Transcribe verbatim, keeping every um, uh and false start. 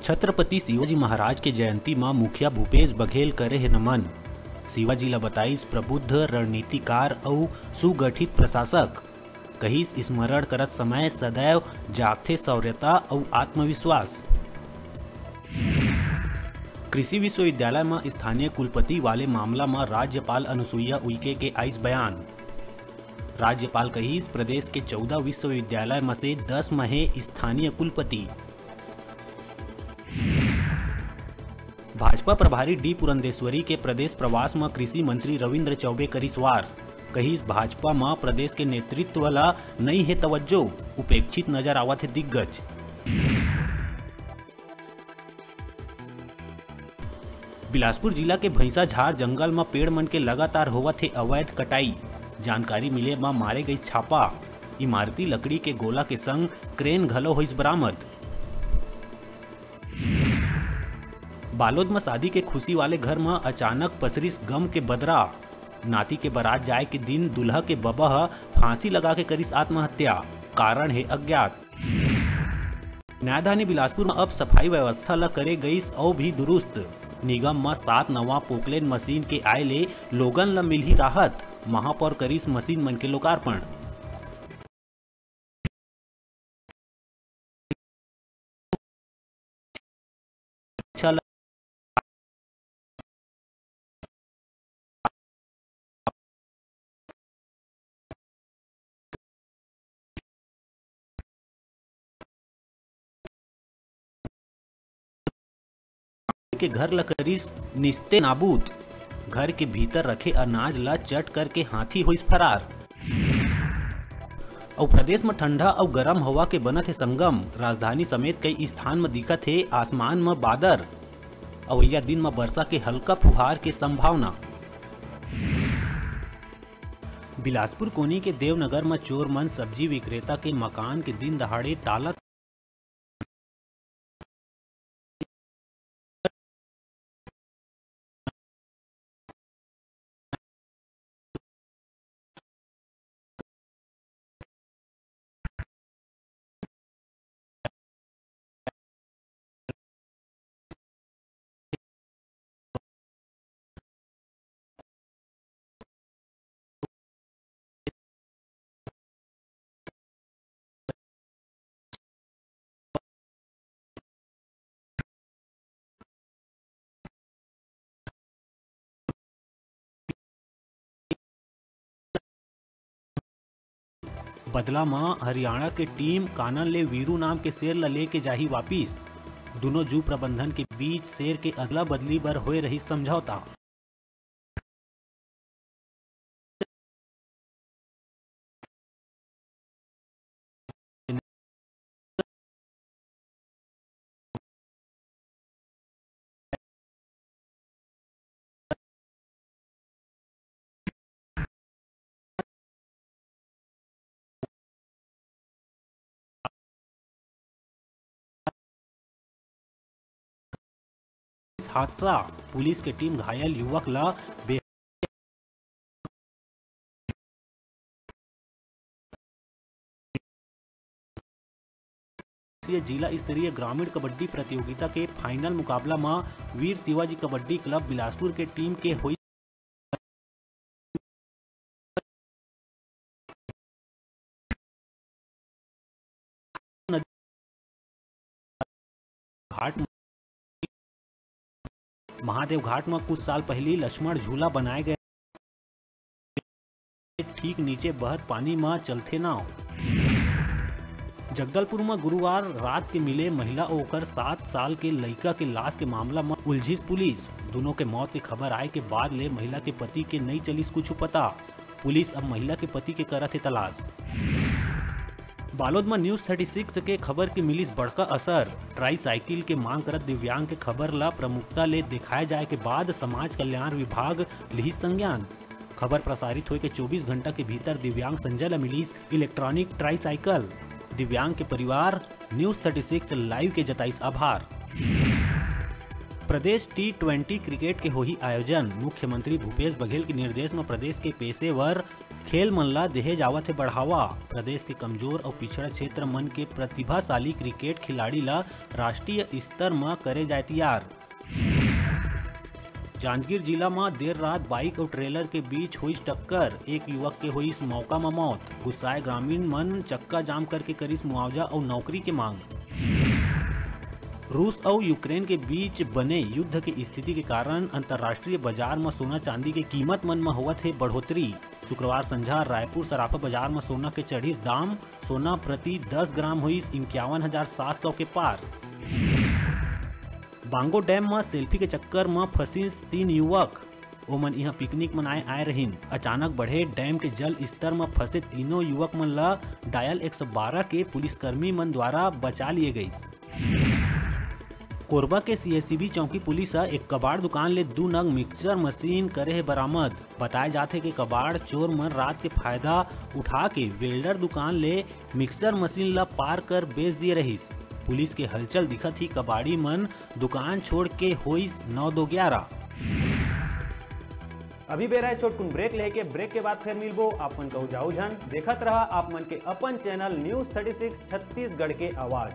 छत्रपति शिवाजी महाराज के जयंती म मुखिया भूपेश बघेल करे हे नमन। शिवाजी ल बताइस प्रबुद्ध, रणनीतिकार अउ सुगठित प्रशासक। कहिस, स्मरण करत समय सदैव जागथे शौर्यता अउ आत्मविश्वास। कृषि विश्वविद्यालय म स्थानीय कुलपति वाले मामला म राज्यपाल अनुसुईया उइके के आइस बयान। राज्यपाल कहिस, प्रदेश के चौदह विश्वविद्यालय म से दस म हे स्थानीय कुलपति। भाजपा प्रभारी डी पुरंदेश्वरी के प्रदेश प्रवास म कृषि मंत्री रविंद्र चौबे करिस वार। कहिस, भाजपा म प्रदेश के नेतृत्व ल नइ हे तवज्जो, उपेक्षित नजर आवत हे दिग्गज। बिलासपुर जिला के भैंसाझार जंगल म पेड़ मन के लगातार होवत हे अवैध कटाई। जानकारी मिले म मारे गइस छापा। इमारती लकड़ी के गोला के संग क्रेन घलो होइस बरामद। बालोद म शादी के खुशी वाले घर म अचानक पसरिस गम के बदरा। नाती के बारात जाए के दिन दूल्हा के बबा ह फांसी लगा के करिस आत्महत्या, कारण हे अज्ञात। न्यायधानी बिलासपुर म अब सफाई व्यवस्था ल करे गइस अउ भी दुरुस्त। निगम म सात नवा पोकलेन मशीन के आए ले लोगन ल मिलही राहत, महापौर करिस मशीन मन के लोकार्पण। के घर ल करिस निस्ते नाबूद। घर के भीतर रखे अनाज ल चट करके हाथी होइस फरार। अउ प्रदेश म ठंडा अउ गरम हवा के बनत हे संगम। राजधानी समेत कई स्थान म दिखत हे आसमान म बादर। अवइया दिन म बरसा के हल्का फुहार के संभावना। बिलासपुर कोनी के देवनगर म चोर मन सब्जी विक्रेता के मकान के दिन दहाड़े ताला बदला म हरियाणा के टीम कानन ले वीरू नाम के शेर ल लेके जाही वापिस। दुनों जू प्रबंधन के बीच शेर के अदला बदली बर होए रहिस समझौता। हादसा, पुलिस के टीम घायल युवक ला बे- जिला स्तरीय ग्रामीण कबड्डी प्रतियोगिता के फाइनल मुकाबला म वीर शिवाजी कबड्डी क्लब बिलासपुर के टीम के होई घाट, महादेव घाट म कुछ साल पहिली लक्ष्मण झूला बनाए गए, ठीक नीचे बहत पानी म चलथे नाव। जगदलपुर म गुरुवार रात के मिले महिला अउ ओकर सात साल के लइका के लाश के मामला म उलझिस पुलिस। दुनों के मौत के खबर आए के बाद ले महिला के पति के नइ चलिस कुछु पता। पुलिस अब महिला के पति के करत हे तलाश। बालोद म News thirty six के खबर के मिलिस बड़का असर। ट्राईसाइकिल के मांग करत दिव्यांग के खबर ल प्रमुखता ले देखाए जाए के बाद समाज कल्याण विभाग लिहिस संज्ञान। खबर प्रसारित होए के चौबीस घंटा के भीतर दिव्यांग संजय ल मिलिस इलेक्ट्रॉनिक ट्राईसाइकिल। दिव्यांग के परिवार News thirty six live के जताइस आभार। प्रदेश T twenty क्रिकेट के होही आयोजन, मुख्यमंत्री भूपेश बघेल के निर्देश म प्रदेश के पेशेवर खेल मन ला देहे जावत हे बढ़ावा। प्रदेश के कमजोर अउ पिछड़ा क्षेत्र मन के प्रतिभाशाली क्रिकेट खिलाड़ी ला राष्ट्रीय स्तर म करे जाए तियार। जांजगीर जिला म देर रात बाइक अउ ट्रेलर के बीच होइस टक्कर, एक युवक के होइस मौका म मौत। गुस्साए ग्रामीण मन चक्का जाम करके करिस मुआवजा अउ नौकरी के मांग। रूस अउ यूक्रेन के बीच बने युद्ध के स्थिति के कारण अंतर्राष्ट्रीय बाजार म सोना चांदी के कीमत मन म होवत हे बढ़ोतरी। शुक्रवार संझा रायपुर सराफा बाजार म सोना के चढ़िस दाम, सोना प्रति दस ग्राम होइस इक्यावन हजार सात सौ के पार। बांगो डैम म सेल्फी के चक्कर म फंसिस तीन युवक। ओमन इहां पिकनिक मनाए आए रहिन। अचानक बढ़े डैम के जल स्तर म फंसे तीनों युवक मन ल डायल एक सौ बारह के पुलिसकर्मी मन द्वारा बचा लिए गइस। कोरबा के सीएससीबी चौकी पुलिस ह एक कबाड़ दुकान ले दू नग मिक्सचर मशीन करे हे बरामद। बताए जाथे कि कबाड़ चोर मन रात के फायदा उठा के वेल्डर दुकान ले मिक्सचर मशीन ल पार कर बेच दिए रहिस। पुलिस के हलचल दिखत ही कबाड़ी मन दुकान छोड़ के होइस नौ दो ग्यारह। अभी बेरा हे छोटकुन ब्रेक लेके, ब्रेक के बाद फिर मिलबो। आप मन कहू जाऊ झन, देखत रहा आप मन के अपन channel news thirty six Chhattisgarh के आवाज।